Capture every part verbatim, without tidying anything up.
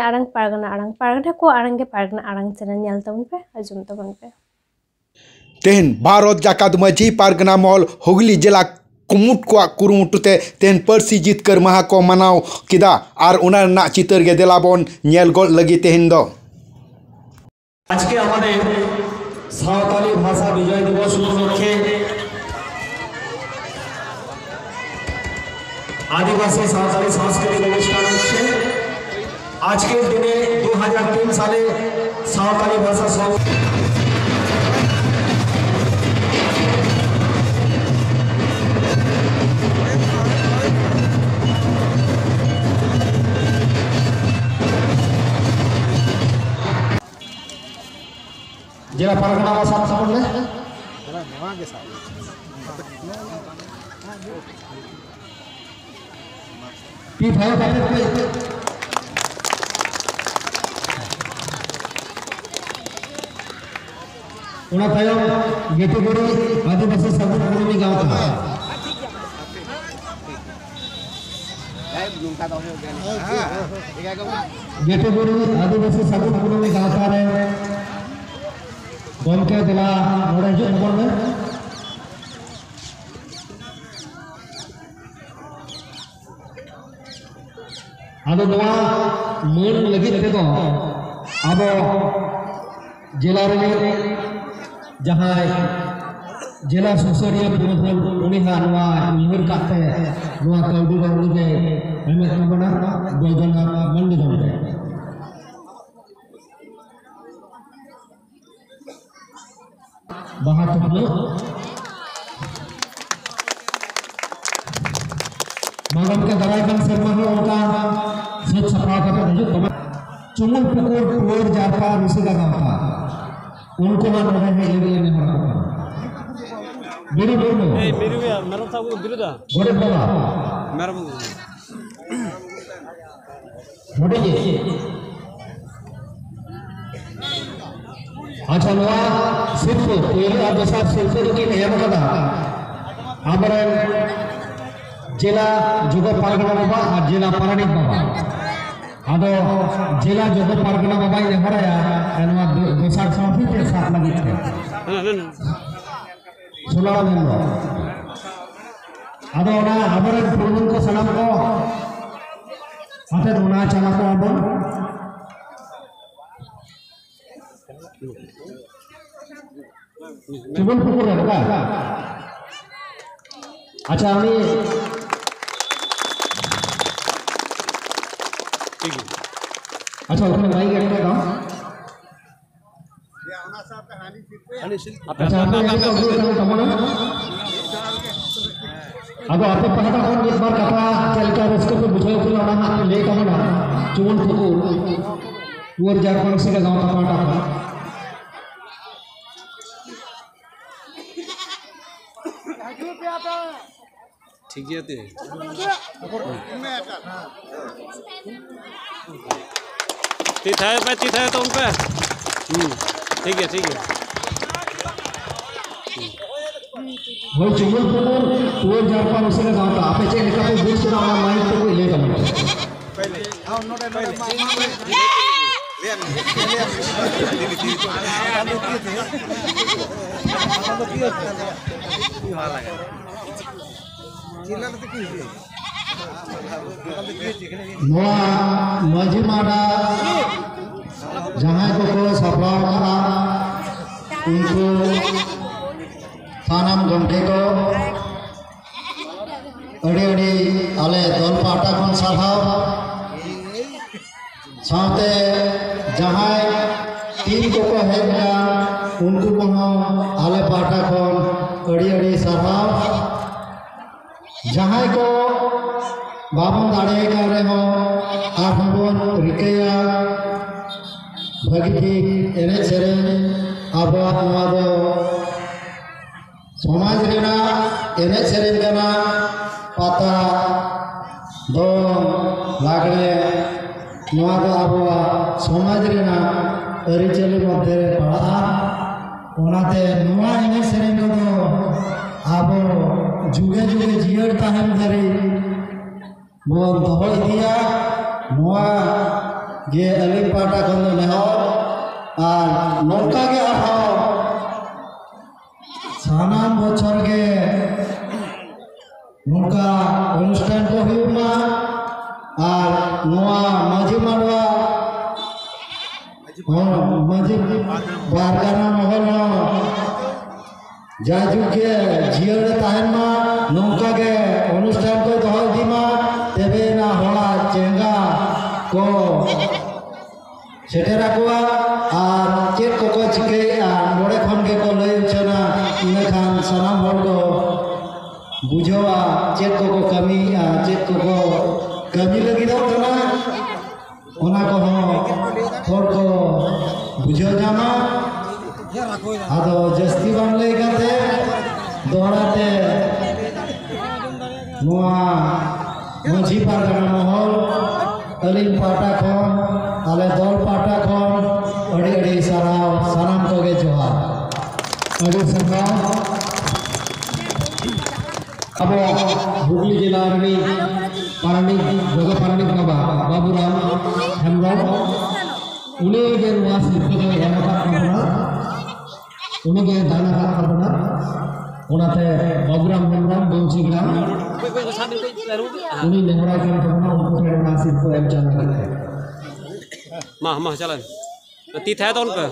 ᱟᱲᱟᱝ ᱯᱟᱨᱜᱟᱱᱟ ᱟᱲᱟᱝ, ᱯᱟᱨᱜᱟᱱᱟ ᱠᱚᱣᱟᱜ ᱟᱲᱟᱝ ᱜᱮ ᱯᱟᱨᱜᱟᱱᱟ ᱟᱲᱟᱝ ᱪᱮᱱᱮᱞ ᱧᱮᱞ ᱛᱟᱵᱚᱱ ᱯᱮ, ᱟᱸᱡᱚᱢ ᱛᱟᱵᱚᱱ ᱯᱮ᱾ ᱛᱮᱦᱮᱧ ᱵᱷᱟᱨᱚᱛ ᱡᱟᱠᱟᱛ ᱢᱟᱹᱡᱷᱤ ᱯᱟᱨᱜᱟᱱᱟ ᱢᱚᱦᱚᱞ ᱦᱩᱜᱽᱞᱤ ᱡᱮᱞᱟ ᱠᱩᱢᱩᱴ ᱠᱚᱣᱟᱜ ᱠᱩᱨᱩᱢᱩᱴᱩ ᱛᱮ ᱛᱮᱦᱮᱧ ᱯᱟᱹᱨᱥᱤ ᱡᱤᱛᱠᱟᱹᱨ ᱢᱟᱦᱟ ᱠᱚ ᱢᱟᱱᱟᱣ ᱠᱮᱫᱟ ᱟᱨ ᱚᱱᱟ ᱨᱮᱱᱟᱜ ᱪᱤᱛᱟᱹᱨ ᱜᱮ ᱫᱮᱞᱟ ᱵᱚᱱ ᱧᱮᱞ ᱜᱚᱫ ᱞᱟᱹᱜᱤᱫ ᱛᱮᱦᱮᱧ ᱫᱚ᱾ আজকে আমাদের সাঁওতালি ভাষা বিজয় দিবস উপলক্ষে আদিবাসী সাঁওতালি সাংস্কৃতিক অনুষ্ঠান হচ্ছে। আজকের দিনে দু হাজার তিন সালে সাঁওতালি ভাষা সং- ᱡᱮᱞᱟ ᱯᱟᱨᱜᱟᱱᱟ ᱵᱷᱟᱥᱟ ᱥᱟᱵ ᱞᱮ᱾ ᱯᱤ ᱯᱷᱟᱭᱤᱵᱷ ᱟᱛᱮᱫ ᱯᱮ᱾ ᱚᱱᱟ ᱛᱟᱭᱚᱢ ᱜᱮᱴᱤᱜᱩᱲᱤ ᱟᱹᱫᱤᱵᱟᱹᱥᱤ ᱥᱟᱹᱜᱩᱱ ᱠᱩᱲᱟᱹᱢᱤ ᱜᱟᱶᱛᱟ᱾ ᱜᱮᱴᱤᱜᱩᱲᱤ ᱟᱹᱫᱤᱵᱟᱹᱥᱤ ᱥᱟᱹᱜᱩᱱ ᱠᱩᱲᱟᱹᱢᱤ ᱜᱟᱶᱛᱟ ᱨᱮ ᱜᱚᱢᱠᱮ ᱫᱮᱞᱟ ᱱᱚᱰᱮ ᱦᱤᱡᱩᱜ ᱛᱟᱵᱚᱱ ᱢᱮ᱾ ᱟᱫᱚ ᱱᱚᱣᱟ ᱢᱟᱹᱱ ᱞᱟᱹᱜᱤᱫ ᱛᱮᱫᱚ ᱟᱵᱚ ᱡᱮᱞᱟ ᱨᱤᱱᱤᱡ ᱡᱟᱦᱟᱸᱭ ᱡᱮᱞᱟ ᱥᱩᱥᱟᱹᱨᱤᱭᱟᱹ ᱯᱩᱨᱩᱫᱷᱩᱞ, ᱩᱱᱤ ᱦᱟᱸᱜ ᱱᱚᱣᱟ ᱩᱭᱦᱟᱹᱨ ᱠᱟᱛᱮ ᱱᱚᱣᱟ ᱠᱟᱹᱣᱰᱤ ᱫᱚ ᱩᱱᱤ ᱜᱮ ᱮᱢᱮᱫ ᱛᱟᱵᱚᱱᱟ, ᱵᱳᱭᱫᱚᱱᱟᱛᱷ ᱢᱟᱱᱰᱤ ᱜᱚᱢᱠᱮ᱾ ᱵᱟᱦᱟ ᱴᱩᱯᱞᱟᱹᱜ᱾ ᱢᱟ ᱜᱚᱢᱠᱮ, ᱫᱟᱨᱟᱭ ᱠᱟᱱ ᱥᱮᱨᱢᱟ ᱦᱚᱸ ᱚᱱᱠᱟ ᱥᱟᱹᱛ ᱥᱟᱯᱲᱟᱣ ᱠᱟᱛᱮ ᱦᱤᱡᱩᱜ ᱛᱟᱵᱚᱱ᱾ ᱪᱩᱢᱩᱞ ᱯᱩᱠᱩᱨ ᱴᱩᱣᱟᱹᱨ ᱡᱟᱨᱯᱟ ᱨᱩᱥᱤᱠᱟ ᱜᱟᱶᱛᱟ, ᱩᱱᱠᱩ ᱢᱟ ᱱᱚᱰᱮ ᱦᱮᱡ ᱞᱟᱹᱜᱤᱫ ᱞᱮ ᱱᱮᱦᱚᱨ ᱟᱠᱚ ᱠᱟᱱᱟ᱾ ᱵᱤᱨᱩ ᱢᱩᱨᱢᱩ᱾ ᱮᱭ, ᱢᱤᱨᱩ ᱜᱮ, ᱢᱮᱨᱚᱢ ᱥᱟᱵ ᱠᱚ ᱵᱤᱨᱩᱫᱟ᱾ ᱜᱚᱰᱮᱛ ᱵᱟᱵᱟ᱾ ᱢᱮᱨᱚᱢ᱾ ᱦᱩᱰᱤᱧ᱾ ᱟᱪᱪᱷᱟ, ᱱᱚᱣᱟ ᱥᱤᱨᱯᱟᱹ, ᱯᱳᱭᱞᱳ ᱟᱨ ᱫᱚᱥᱟᱨ ᱥᱤᱨᱯᱟᱹ ᱫᱚᱠᱤᱱ ᱮᱢ ᱟᱠᱟᱫᱟ ᱟᱵᱚᱨᱮᱱ ᱡᱮᱞᱟ ᱡᱩᱜᱚ ᱯᱟᱨᱜᱟᱱᱟ ᱵᱟᱵᱟ ᱟᱨ ᱡᱮᱞᱟ ᱯᱟᱨᱟᱱᱤᱠ ᱵᱟᱵᱟ᱾ ᱟᱫᱚ ᱡᱮᱞᱟ ᱡᱚᱜᱚ ᱯᱟᱨᱜᱟᱱᱟ ᱵᱟᱵᱟᱧ ᱱᱮᱦᱚᱨᱟᱭᱟ, ᱱᱚᱣᱟ ᱫᱚ-, ᱫᱚᱥᱟᱨ ᱴᱨᱚᱯᱷᱤ ᱛᱮ ᱥᱟᱵ ᱞᱟᱹᱜᱤᱫ ᱛᱮ᱾ ᱥᱳᱞᱟᱨᱟᱢ ᱦᱮᱢᱵᱨᱚᱢ᱾ ᱟᱫᱚ ᱚᱱᱟ ᱟᱵᱚᱨᱮᱱ ᱯᱷᱩᱴᱵᱚᱞ ᱠᱚ ᱥᱟᱱᱟᱢ ᱠᱚ ᱟᱛᱮ ᱚᱱᱟ ᱪᱟᱞᱟᱣ ᱠᱚ ᱟᱵᱚ᱾ ᱪᱩᱢᱩᱞ ᱯᱩᱠᱩᱨ ᱨᱮ ᱵᱟᱝ? ᱟᱪᱪᱷᱟ, ᱩᱱᱤ ᱴᱷᱤᱠ ᱜᱮᱭᱟ᱾ ᱟᱪᱪᱷᱟ, ᱩᱱᱤ ᱢᱟᱭᱤᱠ ᱮᱢ ᱠᱟᱜ ᱫᱚ᱾ ᱟᱪᱪᱷᱟ, ᱟᱯᱮ ᱮᱱᱮᱡ ᱠᱚ ᱟᱹᱜᱩᱭᱮᱫ ᱛᱟᱵᱚᱱᱟ᱾ ᱟᱫᱚ ᱟᱯᱮ ᱯᱟᱦᱴᱟ ᱠᱷᱚᱱ ᱢᱤᱫ ᱵᱟᱨ ᱠᱟᱛᱷᱟ ᱪᱮᱫ ᱞᱮᱠᱟ ᱨᱟᱹᱥᱠᱟᱹ ᱯᱮ ᱵᱩᱡᱷᱟᱹᱣ ᱠᱮᱫᱟ, ᱚᱱᱟ ᱦᱟᱸᱜ ᱯᱮ ᱞᱟᱹᱭ ᱛᱟᱵᱚᱱᱟ᱾ ᱪᱩᱢᱩᱞ ᱯᱩᱠᱩᱨ, ᱴᱩᱣᱟᱹᱨ ᱡᱷᱟᱲᱠᱷᱚᱸᱰ ᱥᱤᱞᱟᱹ ᱜᱟᱶᱛᱟ ᱯᱟᱦᱴᱟ ᱠᱷᱚᱱ᱾ ᱴᱷᱤᱠ ᱜᱮᱭᱟ ᱛᱮ᱾ ᱛᱤ ᱛᱷᱟᱭᱚ ᱯᱮ, ᱛᱤ ᱛᱷᱟᱭᱚ ᱛᱟᱵᱚᱱ ᱯᱮ᱾ ᱦᱩᱸ, ᱴᱷᱤᱠ ᱜᱮᱭᱟ, ᱴᱷᱤᱠ ᱜᱮᱭᱟ᱾ ᱦᱳᱭ, ᱪᱩᱢᱩᱞ ᱯᱩᱠᱩᱨ ᱴᱩᱣᱟᱹᱨ ᱡᱷᱟᱲᱠᱷᱚᱸᱰ ᱥᱤᱞᱟᱹ ᱜᱟᱶᱛᱟ, ᱟᱯᱮ ᱪᱮᱫ ᱞᱮᱠᱟ ᱯᱮ ᱵᱩᱡᱽ ᱠᱮᱫᱟ, ᱚᱱᱟ ᱢᱟᱭᱤᱠ ᱛᱮᱠᱚ ᱞᱟᱹᱭ ᱛᱟᱵᱚᱱ ᱯᱮ᱾ ᱱᱚᱣᱟ ᱢᱟᱹᱡᱷᱤ ᱢᱟᱰᱟ ᱡᱟᱦᱟᱸᱭ ᱠᱚᱠᱚ ᱥᱟᱯᱲᱟᱣ ᱟᱠᱟᱫᱟ, ᱩᱱᱠᱩ ᱥᱟᱱᱟᱢ ᱜᱚᱢᱠᱮ ᱠᱚ, ᱟᱹᱰᱤ ᱟᱹᱰᱤ ᱟᱞᱮ ᱫᱚᱞ ᱯᱟᱦᱴᱟ ᱠᱷᱚᱱ ᱥᱟᱨᱦᱟᱣ᱾ ᱥᱟᱶᱛᱮ ᱡᱟᱦᱟᱸᱭ ᱴᱤᱢ ᱠᱚᱠᱚ ᱦᱮᱡ ᱟᱠᱟᱱ, ᱩᱱᱠᱩ ᱠᱚᱦᱚᱸ ᱟᱞᱮ ᱯᱟᱦᱴᱟ ᱠᱷᱚᱱ ᱟᱹᱰᱤ ᱟᱹᱰᱤ ᱥᱟᱨᱦᱟᱣ᱾ ᱡᱟᱦᱟᱸᱭ ᱠᱚ ᱵᱟᱵᱚᱱ ᱫᱟᱲᱮᱭᱟᱠᱟᱱ ᱨᱮᱦᱚᱸ, ᱟᱨᱦᱚᱸ ᱵᱚᱱ ᱨᱤᱠᱟᱹᱭᱟ ᱵᱷᱟᱹᱜᱤ ᱴᱷᱤᱠ ᱮᱱᱮᱡ ᱥᱮᱨᱮᱧ᱾ ᱟᱵᱚᱣᱟᱜ ᱱᱚᱣᱟ ᱫᱚ ᱥᱚᱢᱟᱡᱽ ᱨᱮᱱᱟᱜ ᱮᱱᱮᱡ ᱥᱮᱨᱮᱧ ᱠᱟᱱᱟ᱾ ᱯᱟᱛᱟ, ᱫᱚᱝ, ᱞᱟᱜᱽᱲᱮ, ᱱᱚᱣᱟ ᱫᱚ ᱟᱵᱚᱣᱟᱜ ᱥᱚᱢᱟᱡᱽ ᱨᱮᱱᱟᱜ ᱟᱹᱨᱤᱪᱟᱹᱞᱤ ᱢᱚᱫᱽᱫᱷᱮ ᱨᱮ ᱯᱟᱲᱟᱜᱼᱟ᱾ ᱚᱱᱟᱛᱮ ᱱᱚᱣᱟ ᱮᱱᱮᱡ ᱥᱮᱨᱮᱧ ᱠᱚᱫᱚ ᱟᱵᱚ ᱡᱩᱜᱮ ᱡᱩᱜᱮ ᱡᱤᱭᱟᱹᱲ ᱛᱟᱦᱮᱱ ᱫᱷᱟᱹᱨᱤᱡ ᱵᱚᱱ ᱫᱚᱦᱚ ᱤᱫᱤᱭᱟ᱾ ᱱᱚᱣᱟ ᱜᱮ ᱟᱹᱞᱤᱧ ᱯᱟᱦᱴᱟ ᱠᱷᱚᱱ ᱫᱚ ᱱᱮᱦᱚᱨ, ᱟᱨ ᱱᱚᱝᱠᱟ ᱜᱮ ᱟᱨᱦᱚᱸ ᱥᱟᱱᱟᱢ ᱵᱚᱪᱷᱚᱨ ᱜᱮ ᱱᱚᱝᱠᱟ ᱚᱱᱩᱥᱴᱷᱟᱱ ᱠᱚ ᱦᱩᱭᱩᱜ ᱢᱟ, ᱟᱨ ᱱᱚᱣᱟ ᱢᱟᱹᱡᱷᱤ ᱢᱟᱰᱣᱟ, ᱦᱚᱸ, ᱢᱟᱹᱡᱷᱤ ᱯᱟᱨᱜᱟᱱᱟ ᱢᱚᱦᱚᱞ ᱦᱚᱸ ᱡᱟᱭᱡᱩᱜᱽ ᱜᱮ ᱡᱤᱭᱟᱹᱲ ᱨᱮ ᱛᱟᱦᱮᱱ ᱢᱟ, ᱱᱚᱝᱠᱟ ᱜᱮ ᱚᱱᱩᱥᱴᱷᱟᱱ ᱠᱚ ᱫᱚᱦᱚ ᱤᱫᱤ ᱢᱟ, ᱛᱚᱵᱮ ᱮᱱᱟ ᱦᱚᱲᱟᱜ ᱪᱮᱸᱜᱟ ᱠᱚ ᱥᱮᱴᱮᱨ ᱟᱠᱚᱣᱟ᱾ ᱟᱨ ᱪᱮᱫ ᱠᱚᱠᱚ ᱪᱤᱠᱟᱹᱭᱮᱫᱼᱟ, ᱱᱚᱰᱮ ᱠᱷᱚᱱ ᱜᱮᱠᱚ ᱞᱟᱹᱭ ᱩᱪᱷᱟᱹᱱᱟ, ᱤᱱᱟᱹᱠᱷᱟᱱ ᱥᱟᱱᱟᱢ ᱦᱚᱲ ᱠᱚ ᱵᱩᱡᱷᱟᱹᱣᱟ, ᱪᱮᱫ ᱠᱚᱠᱚ ᱠᱟᱹᱢᱤᱭᱮᱫᱼᱟ, ᱪᱮᱫ ᱠᱚᱠᱚ ᱠᱟᱹᱢᱤ ᱞᱟᱹᱜᱤᱫᱚᱜ ᱠᱟᱱᱟ᱾ ᱚᱱᱟ ᱠᱚᱦᱚᱸ ᱦᱚᱲ ᱠᱚ ᱵᱩᱡᱷᱟᱹᱣ ᱧᱟᱢᱟ᱾ ᱟᱫᱚ ᱡᱟᱹᱥᱛᱤ ᱵᱟᱝ ᱞᱟᱹᱭ ᱠᱟᱛᱮ ᱫᱚᱦᱲᱟ ᱛᱮ ᱱᱚᱣᱟ ᱢᱟᱹᱡᱷᱤ ᱯᱟᱨᱜᱟᱱᱟ ᱢᱚᱦᱚᱞ ᱟᱹᱞᱤᱧ ᱯᱟᱦᱴᱟ ᱠᱷᱚᱱ, ᱟᱞᱮ ᱫᱚᱞ ᱯᱟᱦᱴᱟ ᱠᱷᱚᱱ ᱟᱹᱰᱤ ᱟᱹᱰᱤ ᱥᱟᱨᱦᱟᱣ, ᱥᱟᱱᱟᱢ ᱠᱚᱜᱮ ᱡᱚᱦᱟᱨ᱾ ᱟᱹᱰᱤ ᱥᱟᱨᱦᱟᱣ᱾ ᱟᱵᱚ ᱦᱩᱜᱽᱞᱤ ᱡᱮᱞᱟ ᱨᱤᱱᱤᱡ ᱯᱟᱨᱟᱱᱤᱠ, ᱡᱚᱜᱚ ᱯᱟᱨᱟᱱᱤᱠ ᱵᱟᱵᱟ ᱵᱟᱵᱩᱨᱟᱢ ᱦᱮᱢᱵᱨᱚᱢ, ᱩᱱᱤ ᱜᱮ ᱱᱚᱣᱟ ᱥᱤᱨᱯᱟᱹ ᱫᱚᱭ ᱮᱢ ᱟᱠᱟᱫ ᱛᱟᱵᱚᱱᱟ, ᱩᱱᱤ ᱜᱮ ᱫᱟᱱ ᱟᱠᱟᱫ ᱛᱟᱵᱚᱱᱟ᱾ ᱚᱱᱟᱛᱮ ᱵᱟᱵᱩᱨᱟᱢ ᱦᱮᱢᱵᱨᱚᱢ ᱵᱚᱝᱥᱤ ᱜᱨᱟᱢ, ᱩᱱᱤ ᱱᱮᱦᱚᱨᱟᱭ ᱠᱟᱱ ᱛᱟᱵᱚᱱᱟ, ᱩᱱᱠᱩ ᱴᱷᱮᱱ ᱚᱱᱟ ᱥᱤᱨᱯᱟᱹ ᱮᱢ ᱪᱟᱞ ᱞᱟᱹᱜᱤᱫ ᱛᱮ᱾ ᱢᱟ, ᱢᱟ, ᱪᱟᱞᱟᱜ ᱢᱮ᱾ ᱛᱤ ᱛᱷᱟᱭᱚ ᱛᱟᱵᱚᱱ ᱯᱮ᱾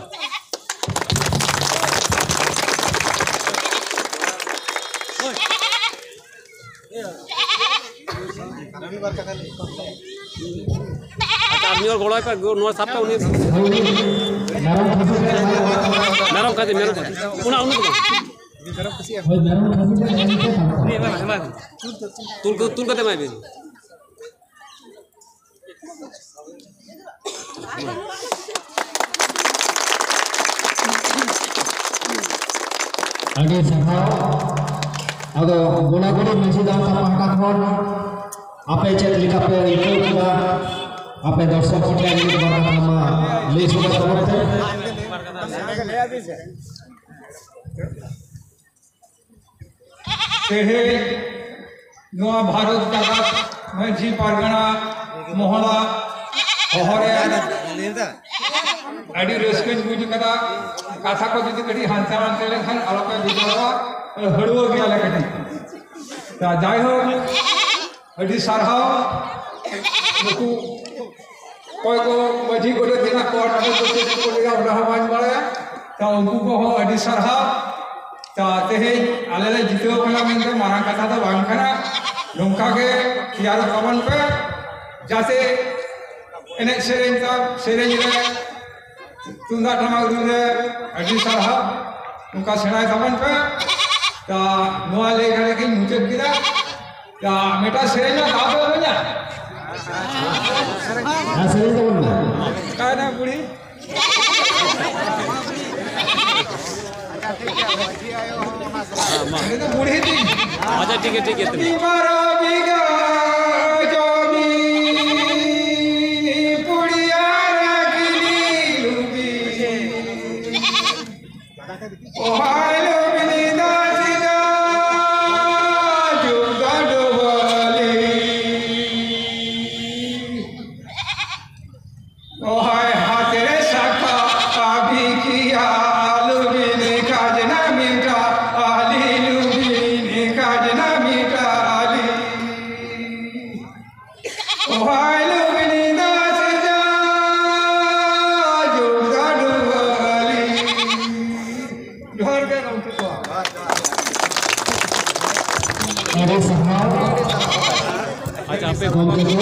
ᱟᱪᱪᱷᱟ, ᱟᱨ ᱢᱤᱫ ᱦᱚᱲ ᱜᱚᱲᱚᱭ ᱯᱮ, ᱱᱚᱣᱟ ᱥᱟᱵ ᱯᱮ, ᱩᱱᱤ᱾ ᱢᱮᱨᱚᱢ ᱠᱷᱟᱹᱥᱤ ᱛᱮ ᱮᱢᱟᱭ ᱢᱮ᱾ ᱢᱮᱨᱚᱢ ᱠᱷᱟᱹᱥᱤ, ᱢᱮᱨᱚᱢ ᱠᱷᱟᱹᱥᱤ᱾ ᱚᱱᱟ, ᱚᱱᱟ ᱫᱚ ᱵᱟᱝ᱾ ᱦᱳᱭ, ᱢᱮᱨᱚᱢ ᱠᱷᱟᱹᱥᱤ ᱛᱮ ᱮᱢᱟᱭ ᱢᱮ᱾ ᱛᱩᱞ ᱠᱚ, ᱛᱩᱞ ᱠᱟᱛᱮ ᱮᱢᱟᱭ ᱵᱤᱱ᱾ ᱟᱹᱰᱤ ᱥᱟᱨᱦᱟᱣ᱾ ᱟᱫᱚ ᱜᱚᱲᱟᱜᱩᱲᱤ ᱢᱟᱹᱡᱷᱤ ᱜᱟᱶᱛᱟ ᱯᱟᱦᱴᱟ ᱠᱷᱚᱱ ᱟᱯᱮ ᱪᱮᱫ ᱞᱮᱠᱟ ᱯᱮ ᱟᱹᱭᱠᱟᱹᱣ ᱠᱮᱫᱟ? ᱟᱯᱮ ᱫᱚᱨᱥᱚᱠ ᱠᱚ ᱴᱷᱮᱱ ᱢᱤᱫ ᱵᱟᱨ ᱠᱟᱛᱷᱟ ᱢᱟ ᱞᱟᱹᱭ ᱥᱚᱫᱚᱨ ᱛᱟᱵᱚᱱ ᱯᱮ᱾ ᱛᱮᱦᱮᱧ ᱱᱚᱣᱟ ᱵᱷᱟᱨᱚᱛ ᱡᱟᱠᱟᱛ ᱢᱟᱹᱡᱷᱤ ᱯᱟᱨᱜᱟᱱᱟ ᱢᱚᱦᱚᱞᱟ ᱦᱚᱦᱚ ᱨᱮ ᱟᱹᱰᱤ ᱨᱟᱹᱥᱠᱟᱹᱧ ᱵᱩᱡᱽ ᱠᱟᱫᱟ᱾ ᱠᱟᱛᱷᱟ ᱠᱚ ᱡᱩᱫᱤ ᱠᱟᱹᱴᱤᱡ ᱦᱟᱱᱛᱮ ᱱᱟᱛᱮ ᱞᱮᱱᱠᱷᱟᱱ ᱟᱞᱚᱯᱮ ᱵᱮᱡᱟᱨᱚᱜᱼᱟ, ᱦᱟᱹᱲᱣᱟᱹ ᱜᱮᱭᱟᱞᱮ ᱠᱟᱹᱴᱤᱡ᱾ ᱛᱟ ᱡᱟᱭᱦᱳᱠ, ᱟᱹᱰᱤ ᱥᱟᱨᱦᱟᱣ᱾ ᱱᱩᱠᱩ ᱚᱠᱚᱭ ᱠᱚ ᱢᱟᱹᱡᱷᱤ ᱜᱚᱰᱮᱛ ᱦᱮᱱᱟᱜ ᱠᱚᱣᱟ, ᱱᱚᱰᱮ ᱫᱚ ᱪᱮᱫ ᱠᱚ ᱞᱟᱹᱭᱟ ᱚᱱᱟ ᱦᱚᱸ ᱵᱟᱹᱧ ᱵᱟᱲᱟᱭᱟ᱾ ᱛᱟ ᱩᱱᱠᱩ ᱠᱚᱦᱚᱸ ᱟᱹᱰᱤ ᱥᱟᱨᱦᱟᱣ᱾ ᱛᱟ ᱛᱮᱦᱮᱧ ᱟᱞᱮ ᱞᱮ ᱡᱤᱛᱟᱹᱣ ᱠᱟᱱᱟ ᱢᱮᱱᱛᱮ ᱢᱟᱨᱟᱝ ᱠᱟᱛᱷᱟ ᱫᱚ ᱵᱟᱝ ᱠᱟᱱᱟ, ᱱᱚᱝᱠᱟ ᱜᱮ ᱛᱮᱭᱟᱨᱚᱜ ᱛᱟᱵᱚᱱ ᱯᱮ, ᱡᱟᱛᱮ ᱮᱱᱮᱡ ᱥᱮᱨᱮᱧ ᱛᱟ ᱥᱮᱨᱮᱧ ᱨᱮ ᱛᱩᱢᱫᱟᱜ ᱴᱟᱢᱟᱠ ᱨᱩ ᱨᱮ ᱟᱹᱰᱤ ᱥᱟᱨᱦᱟᱣ᱾ ᱱᱚᱝᱠᱟ ᱥᱮᱬᱟᱭ ᱛᱟᱵᱚᱱ ᱯᱮ᱾ ᱛᱟ ᱱᱚᱣᱟ ᱞᱟᱹᱭ ᱠᱟᱛᱮ ᱜᱤᱧ ᱢᱩᱪᱟᱹᱫ ᱠᱮᱫᱟ᱾ ᱛᱟ ᱢᱤᱫᱴᱟᱝ ᱥᱮᱨᱮᱧ ᱨᱮᱱᱟᱜ ᱫᱟᱣ ᱯᱮ ᱮᱢᱟᱹᱧᱟ? ᱦᱮᱸ, ᱥᱮᱨᱮᱧ ᱛᱟᱵᱚᱱ ᱢᱮ᱾ ᱚᱠᱟᱭᱮᱱᱟ ᱵᱩᱲᱦᱤ? ᱩᱱᱤ ᱫᱚ ᱵᱩᱲᱦᱤ ᱛᱤᱧ᱾ ᱟᱪᱪᱷᱟ, ᱴᱷᱤᱠ ᱜᱮᱭᱟ, ᱴᱷᱤᱠ ᱜᱮᱭᱟ, ᱛᱤᱱᱟᱹᱜ? ᱵᱟᱨᱚ ᱵᱤᱜᱷᱟᱹ ᱡᱚᱢᱤᱱ ᱯᱩᱲᱤᱭᱟ ᱨᱟᱜᱤᱱᱤ ᱞᱩᱵᱤ᱾ ᱚᱦᱟᱭ ᱞᱩᱵᱤᱱᱤ ᱫᱟᱥᱤ ᱫᱟ ᱡᱩᱜᱟ ᱰᱩᱵᱟᱞᱤ᱾ ᱚᱦᱟᱭ ᱦᱟᱛᱮ ᱨᱮ ᱥᱟᱠᱟ ᱟᱵᱷᱤ ᱠᱤᱭᱟ ᱞᱩᱵᱤᱱᱤ ᱠᱟᱡᱱᱟ ᱢᱤᱴᱟ ᱟᱞᱤ ᱞᱩᱵᱤᱱᱤ ᱠᱟᱡᱱᱟ ᱢᱤᱴᱟ ᱟᱞᱤ᱾ ᱚᱦᱟᱭ ᱞᱩᱵᱤᱱᱤ ᱫᱟᱥᱤ ᱫᱟ ᱡᱩᱜᱟ ᱰᱩᱵᱟᱞᱤ᱾ ᱡᱚᱦᱟᱨ ᱜᱮ ᱜᱚᱢᱠᱮ ᱠᱚ᱾ ᱟᱹᱰᱤ ᱥᱟᱨᱦᱟᱣ᱾ ᱟᱪᱪᱷᱟ, ᱟᱯᱮ ᱜᱚᱢᱠᱮ ᱠᱚ᱾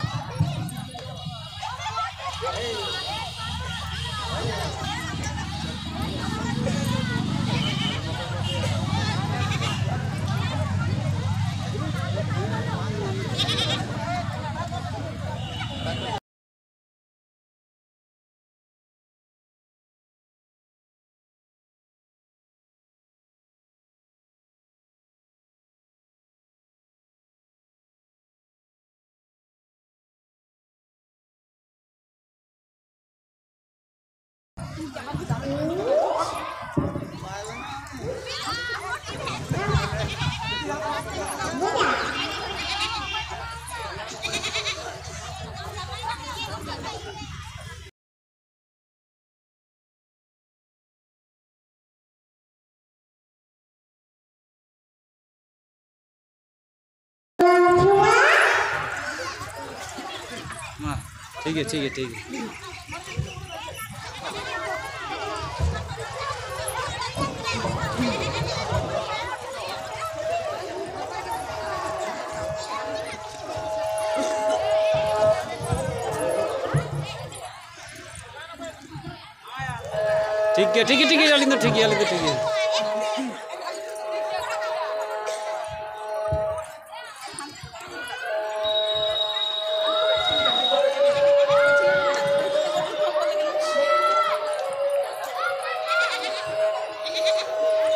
ᱴᱷᱤᱠ ᱜᱮᱭᱟ, ᱴᱷᱤᱠ ᱜᱮᱭᱟ, ᱴᱷᱤᱠ ᱜᱮᱭᱟ᱾ ᱴᱷᱤᱠ ᱜᱮᱭᱟ, ᱴᱷᱤᱠ ᱜᱮᱭᱟ, ᱴᱷᱤᱠ ᱜᱮᱭᱟ, ᱟᱹᱞᱤᱧ ᱫᱚ ᱴᱷᱤᱠ ᱜᱮᱭᱟ, ᱟᱹᱞᱤᱧ ᱫᱚ ᱴᱷᱤᱠ ᱜᱮᱭᱟ᱾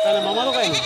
ᱛᱟᱦᱞᱮ ᱢᱟᱢᱟ ᱫᱚ ᱚᱠᱟᱭᱮᱱᱟ?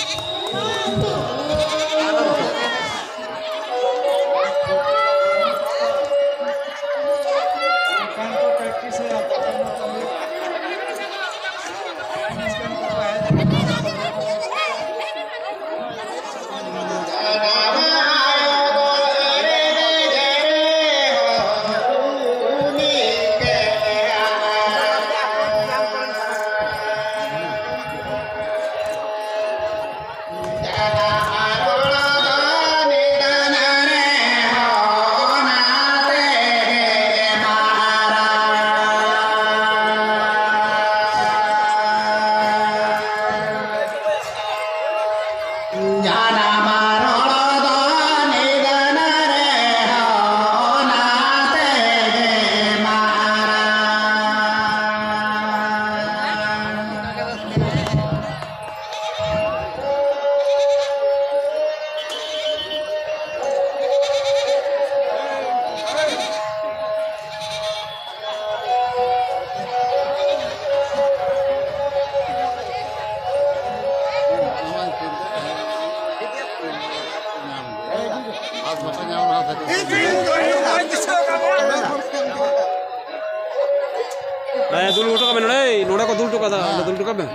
ᱦᱮᱸ, ᱫᱩᱞ ᱦᱚᱴᱚ ᱠᱟᱜ ᱢᱮ ᱱᱚᱰᱮ, ᱱᱚᱰᱮ ᱠᱚ ᱫᱩᱞ ᱦᱚᱴᱚ ᱠᱟᱫᱟ, ᱚᱸᱰᱮ ᱫᱩᱞ ᱦᱚᱴᱚ ᱠᱟᱜ ᱢᱮ᱾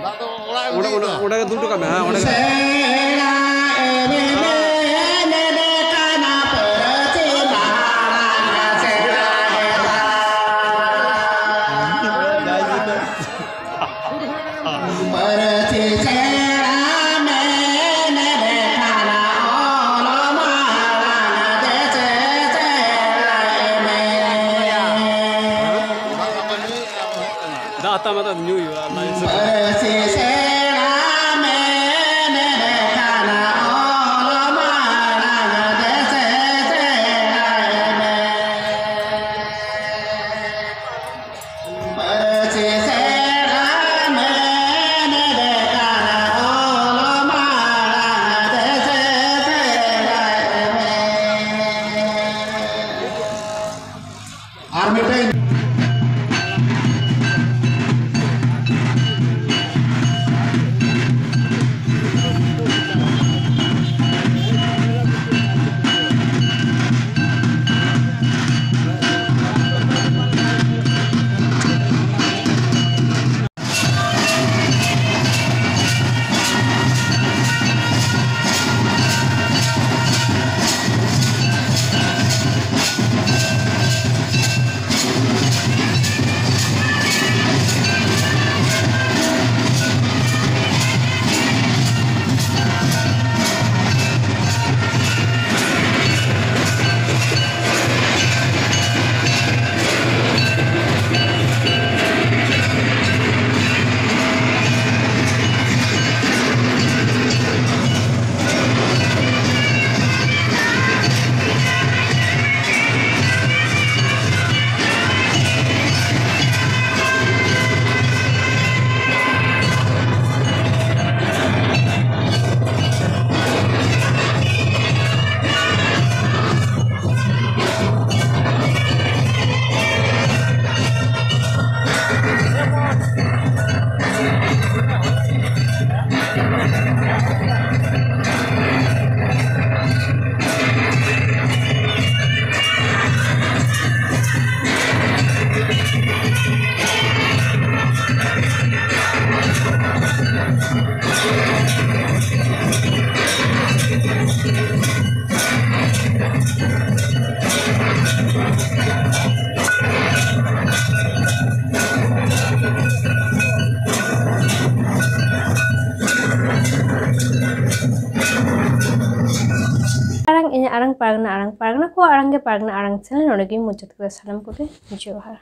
ᱚᱸᱰᱮ, ᱚᱸᱰᱮ, ᱚᱸᱰᱮ ᱜᱮ ᱫᱩᱞ ᱦᱚᱴᱚ ᱠᱟᱜ ᱢᱮ, ᱦᱮᱸ, ᱚᱸᱰᱮ ᱜᱮ᱾ ᱢᱟᱫᱟ ᱧᱩ ᱦᱩᱭᱩᱜᱼᱟ, ᱚᱱᱟ ᱦᱤᱥᱟᱹᱵ ᱛᱮ᱾ ᱯᱟᱹᱨᱥᱤ ᱥᱮᱬᱟ ᱢᱮ ᱢᱮᱱᱮ ᱠᱟᱱᱟ ᱚᱞ ᱢᱟᱲᱟᱝ ᱛᱮ ᱥᱮ ᱥᱮᱬᱟᱭ ᱢᱮ᱾ ᱯᱟᱹᱨᱥᱤ ᱥᱮᱬᱟ ᱢᱮ ᱢᱮᱱᱮ ᱠᱟᱱᱟ ᱚᱞ ᱢᱟᱲᱟᱝ ᱛᱮ ᱥᱮ ᱥᱮᱬᱟᱭ ᱢᱮ᱾ ᱟᱨ ᱢᱤᱫᱴᱮᱱ ᱟᱲᱟᱝ, ᱤᱧᱟᱹᱜ ᱟᱲᱟᱝ ᱯᱟᱨᱜᱟᱱᱟ ᱟᱲᱟᱝ, ᱯᱟᱨᱜᱟᱱᱟ ᱠᱚᱣᱟᱜ ᱟᱲᱟᱝ ᱜᱮ ᱯᱟᱨᱜᱟᱱᱟ ᱟᱲᱟᱝ ᱪᱮᱱᱮᱞ᱾ ᱱᱚᱰᱮ ᱜᱮᱧ ᱢᱩᱪᱟᱹᱫ ᱠᱮᱫᱟ᱾ ᱥᱟᱱᱟᱢ ᱠᱚᱜᱮ ᱡᱚᱦᱟᱨ᱾